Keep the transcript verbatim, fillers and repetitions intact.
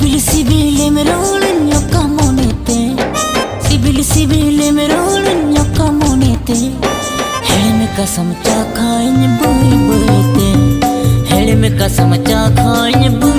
ᱥᱤᱵᱤᱞ ᱥᱤᱵᱤᱞᱮᱢ ᱨᱚᱲᱟᱹᱧ ᱚᱠᱟ ᱢᱚᱱᱮᱛᱮ, ᱥᱤᱵᱤᱞ ᱥᱤᱵᱤᱞᱮᱢ ᱨᱚᱲᱟᱹᱧ ᱚᱠᱟ ᱢᱚᱱᱮᱛᱮ, ᱦᱮᱲᱮᱢ ᱠᱟᱥᱟᱢ ᱪᱟᱠᱷᱟᱧ ᱵᱟᱹᱭ ᱵᱟᱹᱭᱛᱮ, ᱦᱮᱲᱮᱢ ᱠᱟᱥᱟᱢ ᱪᱟᱠᱷᱟᱧ ᱵᱟᱹᱭ